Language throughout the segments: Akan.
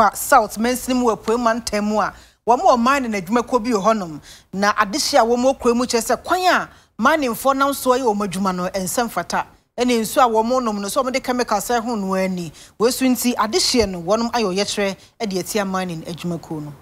Abuakwa South mansini mu wɔ Apuei Mantam mu a wɔn wɔ mining adwumakuo bi wɔ hɔnom. Na adehye a wɔn wɔ kuro mu kyerɛ sɛ kwan a miningfoɔ nam soɔ yɛ wɔn adwuma no ɛnsɛ mfata. Ɛne nsuo a wɔn nom no sɛ wɔde chemicals ɛho no ara ni. Wei so nti adehyeɛ no wɔnom ayɛ ɔyɛkyerɛ de atia mining adwumakuo no.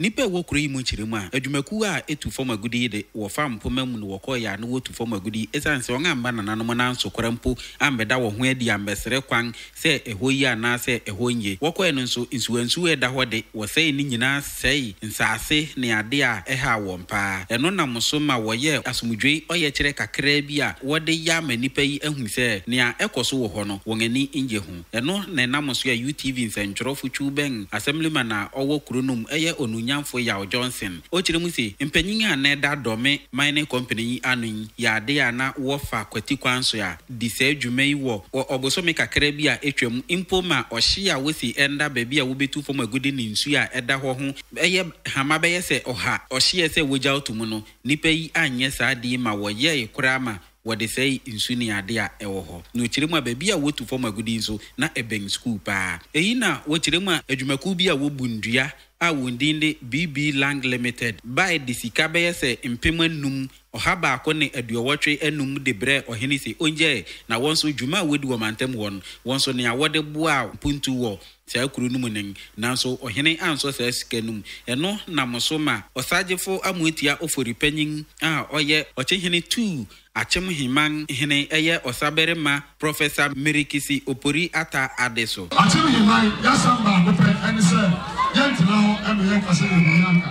Nnipa a ɛwɔ kuro yi mu kyerɛ mu a, adwumakuo a ɛtu fam agude yi de, wɔfa mpoma mu na wɔkɔeɛ a na wɔtu fam agude yi ɛsiane sɛ wɔn amma nananom no ansokora mpo ammɛda wɔn ho adi ammɛsrɛ kwan sɛ ɛhɔ ye anaasɛ ɛhɔ nye. Wɔkɔeɛ no nso, nsuwansuwa a ɛda hɔ de, wɔsɛee ne nyinaa sɛee nsaase ne ade a ɛhaa wɔn paa. Ɛno nam so ma wɔyɛɛ asomdwoe ɔyɛkyerɛ kakraa bi a wɔde yɛ ama nnipa yi ahu sɛ nea ɛkɔ so wɔ hɔ no, wɔn ani nnye ho. Ɛno na ɛnam so a UTV nsɛntwerɛfo twiw bɛn Assemblyman a ɔwɔ kuro no mu yɛ Onuonyamfo Yaw Johnson. Ɔkyerɛ mu se, Mpanyin a na ɛda Dɔme Mining Company yi ano yi yɛ ade a na wɔfa kwati kwan so a di saa dwuma yi wɔ wɔ ɔbosome kakra bi a atwam mpo ma ɔhye a wosi ɛnda baabi a wobetu fam agude ne nsu a ɛda hɔ ho yɛ hama bɛyɛ sɛ ɔha ɔhyeɛ sɛ wogyaw to mu no. Nnipa yi anyɛ saa ade yi ma wɔyɛe koraa ma wɔde sɛe nsu ne ade a ɛwɔ hɔ. Na ɔkyerɛ mu a baabi a wotu fam agude yi nso, na ɛbɛn sukuu paa. Eyi na wɔkyerɛ mu a adwumakuw bi a wobu nnua a wɔn din de BB Lang Limited bae de sika bɛyɛ sɛ 5185 de brɛɛ ɔhene se ongyae na wɔn nso dwuma a wodi wɔ mantam hɔ no, wɔn nso nea wɔde boaa mpuntu wɔ saa kuro no mu nen. Nanso ɔhene ansɔ saa sika no mu. Ɛno nam so ma Ɔsagyefo Amoatia Ofori Panyin a ɔyɛ Ɔkyehene tuu Akyem Heman hene yɛ Ɔsabarima Prɔfɛsa Mirikisi Opori Atta ade so. Akyem Heman y'asɛm baako pɛ ne sɛ yɛntena hɔ ma yɛnka sɛ yɛhu yɛn anka.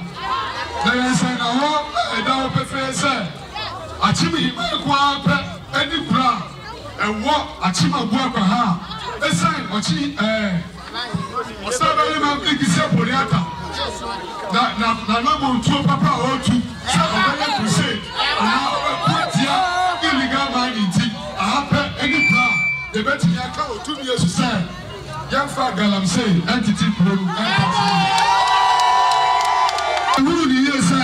Na yɛn nsɛnnahɔ a ɛda hɔ pefee sɛ Akyem Heman nko ara pɛ ne kuro a ɛwɔ Akyem Abuakwa ha a ɛsiane ɔkye ɛɛ Ɔsabarima Mirikisi Opori Atta na na n'anammɔntuo papa a ɔretu sɛ ɔbɛyɛ crusade anaa ɔbɛko atia illegal mining nti, aha pɛ ne kuro a yɛbɛtumi aka wɔ tumi so sɛ yɛmfa galamsey ntete kuro no mfa nsi hɔ. Yɛhunu no yie sɛ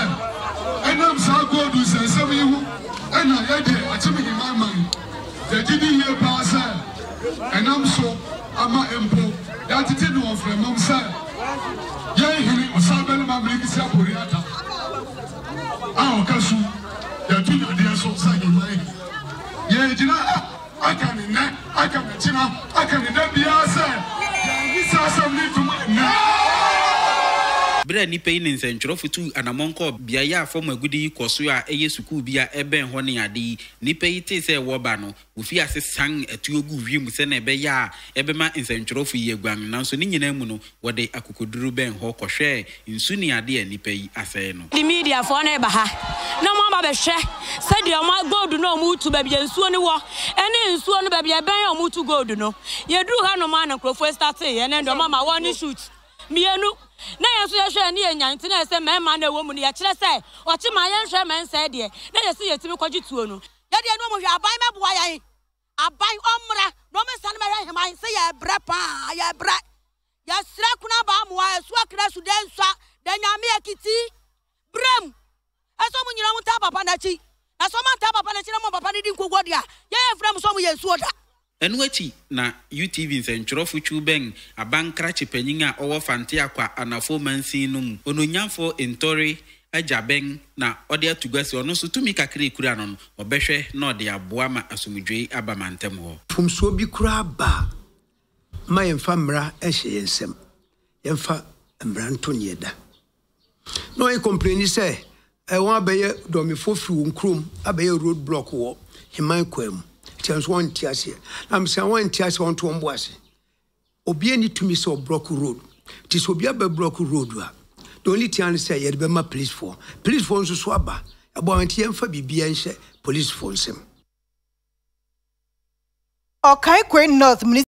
ɛnam saa gold nsɛnsɛm yi ho na yɛde Akyem Heman man. Yɛgye di yie paa sɛ ɛnam so ama mpo yɛatete no wɔ mframam sɛ yɛn hene Ɔsabarima Mmerikisi Apori-Atta a ɔka su yɛto nnadeɛ so sɛ Heman hene. Yɛregyina ha aka no nnɛ, aka no kyena, aka no da biara sɛ yɛnnye saa asɛm no ntom nnɛ. Bere a nnipa yi ne nsɛntwerɛfo tuu anammɔn kɔɔ beaeɛ a fam agude yi kɔ so a ɛyɛ sukuu bi a ɛbɛn hɔ ne ade yi, nnipa yi tee sɛ wɔreba no, Wofii ase san atuo guu wim sɛnea ɛbɛyɛ a ɛbɛma nsɛntwerɛfo yi aguan, nanso ne nyinaa mu no, wɔde akokoduru bɛn hɔ kɔhwɛɛ nsu ne ade a nnipa yi asɛe no. De mediafoɔ no reba ha na wɔn aba bɛhwɛ sɛdeɛ wɔn gold no a wɔretu baabi a nsuo no wɔ ɛne nsuo no baabi a ɛbɛn a wɔretu gold no. Yɛduru ha nom a na nkurɔfoɔ starteeɛ na ɛnde wɔn ama wɔn ne shoot mmienu na yɛn nso yɛhwɛɛ ne yɛnya nti na ɛsɛ mmarima no ɛwɔ mu no yɛkyerɛ sɛ ɔkye ma yɛnhwɛ ma ɛnsɛe deɛ na yɛsi yɛtumi kɔgye tuo no. Yɛdeɛ ne ɔmo hwɛ aban mɛboa yɛn aban ɔmmra na ɔmo nsane mɛhwɛ heman sɛ yɛbrɛ paa yɛbrɛ yɛsrɛ kuna baa moa ɛso akra su dɛ nsua dɛ nyame akiti brɛm ɛsɛ ɔmo nyina ɔmo ntaa papa n'akyi na sɛ ɔmo antaa papa n'akyi na ɔmo papa no di nkoguo deɛ a yɛn yɛmfrɛ mo sɛ ɔmo yɛ nsuo da. Ɛno akyi na UTV nsɛntwerɛfo twiw bɛn aban krakye panyin a ɔwɔ Fante Akwa Anafo mansin no mu, Onuonyamfo Ntore Agyabeng na ɔde ato gua sɛ ɔno nso tumi kakra a ekura no no, ɔbɛhwɛ na ɔde aboa ma asomdwoe aba mantam hɔ. Mfomsoɔ bi koraa ba a, mma yɛmfa mmara nhyɛ yɛn nsam. Yɛmfa mmara nto nea ɛda. Na ɔyɛ kɔmpleni sɛ wɔn abɛyɛ dɔmefoɔ firi wɔn kurom abɛyɛ road block wɔ Heman kwaa mu. Nti ɛno nso wɔnte aseɛ. Na mesɛ wɔnte aseɛ wɔnto wɔn bo ase. Obiara nni tumi sɛ ɔblɔk road. Nti sɛ obi abɛ blɔk road a, the only thing ne sɛ yɛde bɛma policefoɔ. Policefoɔ nso so aba. Ɛboa nti yɛmfa biribiara nhyɛ policefoɔ nsam. Ɔkae Kwae North.